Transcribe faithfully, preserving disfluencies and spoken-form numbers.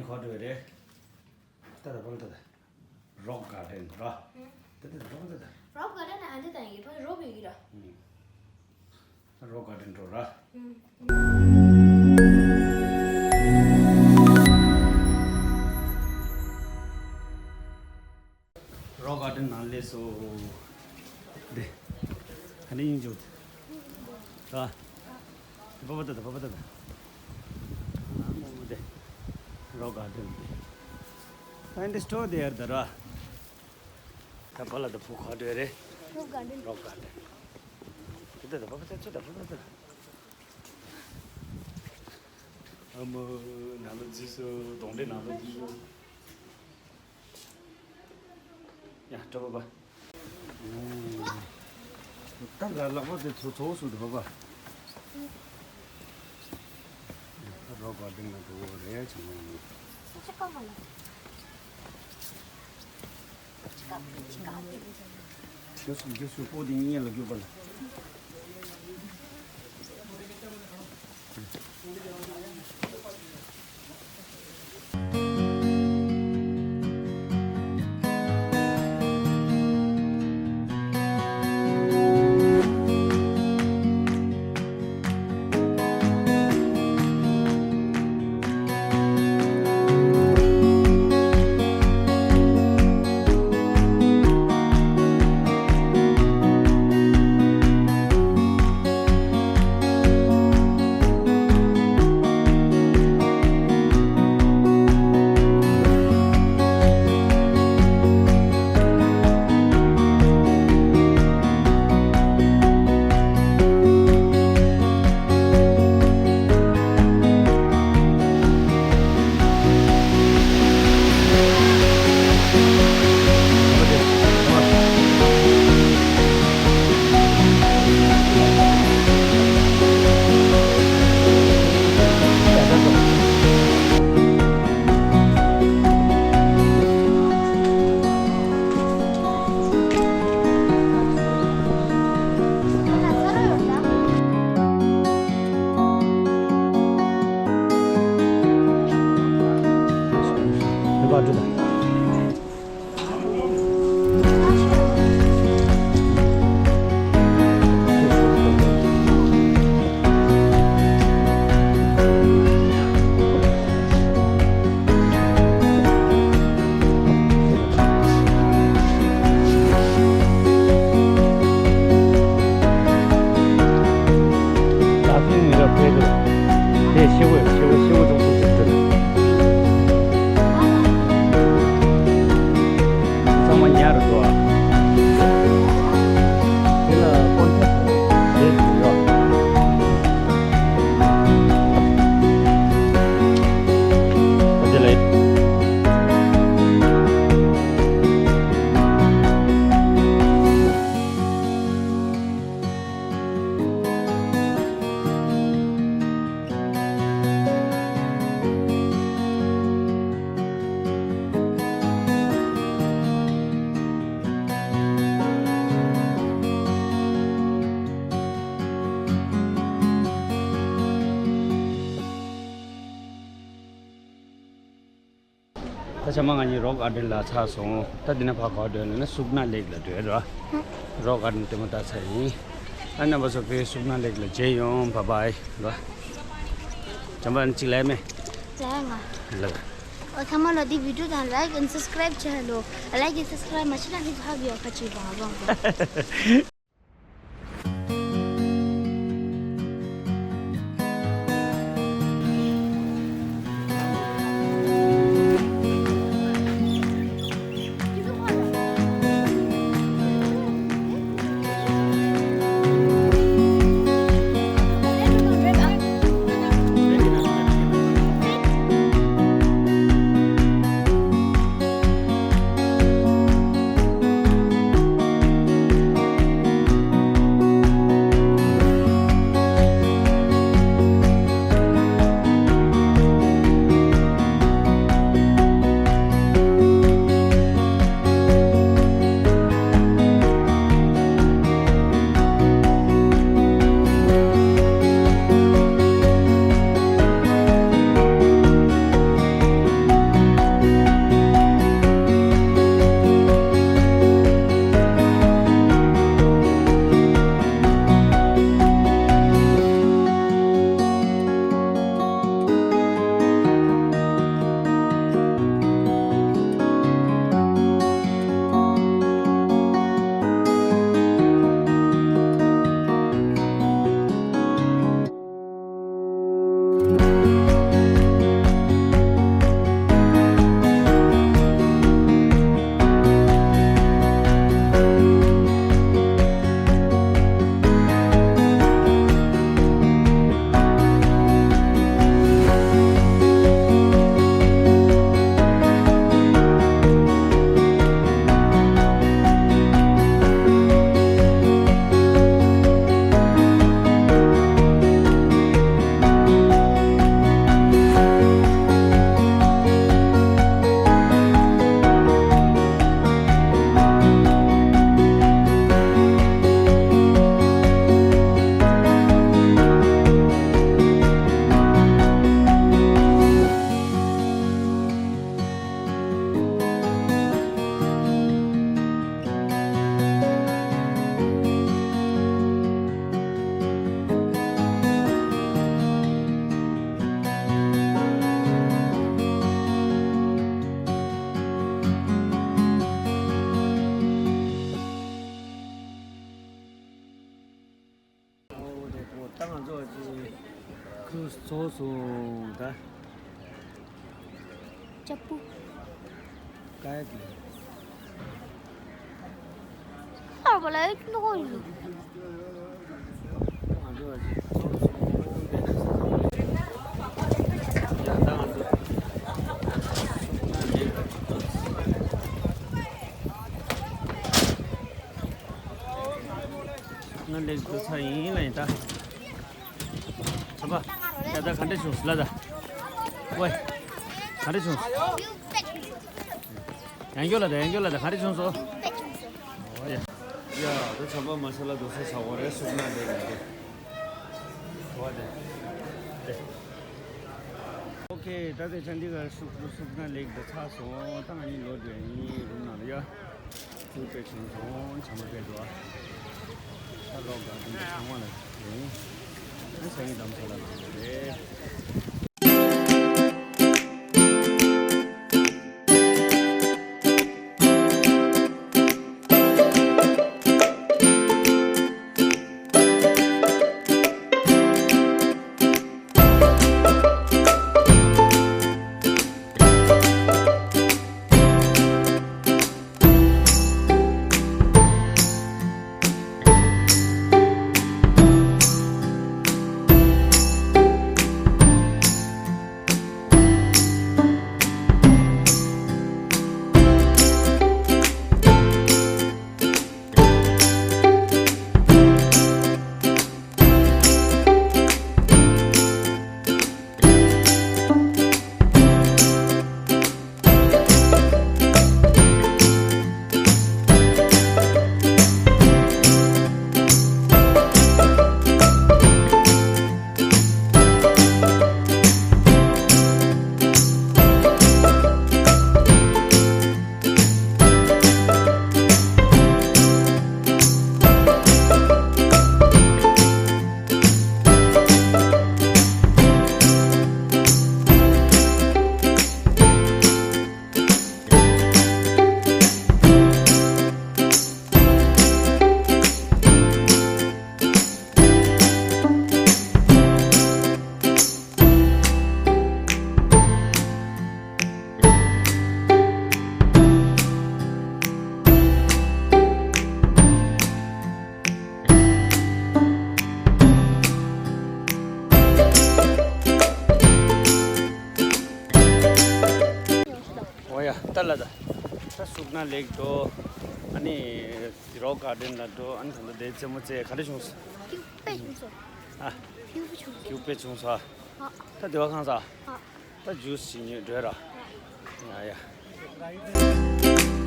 ག་འགྲོ་རེད། ད་ད་བང་ད་ད། རོག་གར་ཌེན་ར། ད་ད་ད་བང་ད་ད། རོག་གར་ཌེན་ཨ་འདི་ད་ཡིན་པ་རོག་ཡོད་ཀྱི་ར། ཨུམ། རོག་གར་ཌེན་འགྲོ་ར། ཨུམ། རོག་གར་ཌེན་ནང་སླེབས་སོང་། དེ། ཨ་ནི་ཡིན་འཇུག་ར། བ་བ་ད་ད་བ་བ་ད་ད། ཨ་མོ་མོ་དེ། རོག་གར་ཌེན་དེ། ཨ་འདི་སི་ཊོར་དེ་ཡར་ད་ར། ད་བ་ལ་ད་བུ་ག་འགྲོ་རེད། རོག་གར་ཌེན། རོག་གར་ཌེན། དེ་ད་ད་བ་བ་ད་ཚོ་ད་བ་བ་ད། ཨ་མོ་ནང་ལ་འཛུལ་སོང་། གདོང་འདྲེ་ནང་ལ་འཛུལ་སོང་། ཡ། ཀྲོ་པ་པ། ད་ལ་ལག་པ་དེ་ཚོ་ཚོ་སུ་དོ་པ། ད་རོག་གར་ཌེན་ན་འགྲོ་བ་རེད་ཅེས་མོ། རྒྱུ་སུ་རྒྱུ་སུ་པོ་དེ་གཉིས་ལ་རྒྱུ་པ་ལ། ད་ཆ་མ་ང་གཉིས་རོག་གར་ཌེན་ལ་ཚར་སོང་། ད་འདི་ན་ཕར་ག་པར་འགྲོ་ཡིན་ལབ་ན་སུག་ན་ལེག་ལ་འགྲོ་ཡ་ར། རོག་གར་ཌེན་ལྟད་མོ་ལྟ་ཚར་ཡིན། ཨ་རྣམ་པ་ཚོ་ཕར་སུག་ན་ལེག་ལ་མཇལ་ཡོང་། བཱའི་བཱའི་ར། བྱམས་པ་ཨ་ནི་གཅིག་ལབ་མེད། ལབ་ཡ་ང་། ལབ། ཨོ་ཚང་མ་ལ་འདི་བི་ཌི་ཡོ་དང་ལའིཀ་ཨེན་སབ་སི་ཀ་རའིབ་བྱས་ལོ། ལའིཀ་ཨེན་སབ་སི་ཀ་རའིབ་མ་བྱས་ན་ཧི་ཧ་གི་ཡོད་ཁ་ཅིག་བང་བང་བང་། ཚོགས་སོང་ད། ཅ་པུ། ཀ་ཡ་ཀི། ཨར་བ་ལ་ནོ་ཡོ། ང་ལེགས་འགྲོ་ཚར་ཡིན་ལ་ཡིན་ད། ཚ་བ། ཡ་ད་ག་འདྲ་བྱུང་ལ་ད། ཝེ། ག་འདྲ་བྱུང་། ཡང་སྐྱོ་ལ་ད་ཡང་སྐྱོ་ལ་ད་ག་འདྲ་བྱུང་སོ། ཨོ་ཡ། ཡ་ད་ཚ་བ་མ་ཤ་ལ་དུ་སོ་ས་བ་རེ་སུག་ན་ལེགས་ཡིན་ཏེ། ཝ་དེ། དེ། ཨོ་ཁེ། ད་ལྟ་ཅན་དི་གར་སུག་སུག་ན་ལེགས་འགྲོ་ཚར་སོང་ད་ང་གཉིས་ལོག་འགྲོ་ཡིན་རུམ་ནང་ལ་ཡ། ཚུར་སྤེལ་བྱུང་སོང་བྱམས་པ་སྤེལ་འགྲོ་ཨ། ད་རོགས་དགའ་ལྡན་གྱི་ཚང་མ་ལ་ཡིན། ཨ་སང་ཉིན་གདམ་ས་ལ་ལ་རེད། ཨོ་ཡ། ད་ལ་ད། ད་སུག་ན་ལེགས་འགྲོ། ཨ་ནི་རོག་གར་ཌེན་ལ་འགྲོ། ཨ་ནི་ད་ལྟ་དེ་རྩེད་མོ་རྩེ་ག་རེ་བྱུང་སོང་། ཁྱུག་པོ་བྱུང་སོང་། ཨ། ཁྱུག་པོ་བྱུང་སོང་། ཁྱུག་པོ་བྱུང་སོང་། ཨ། ད་དེ་བ་ཁང་ས། ཨ། ད་ཇུས་ཞིག་ཉོས་འགྲོ་ར། ཨ། ཡ་ཡ།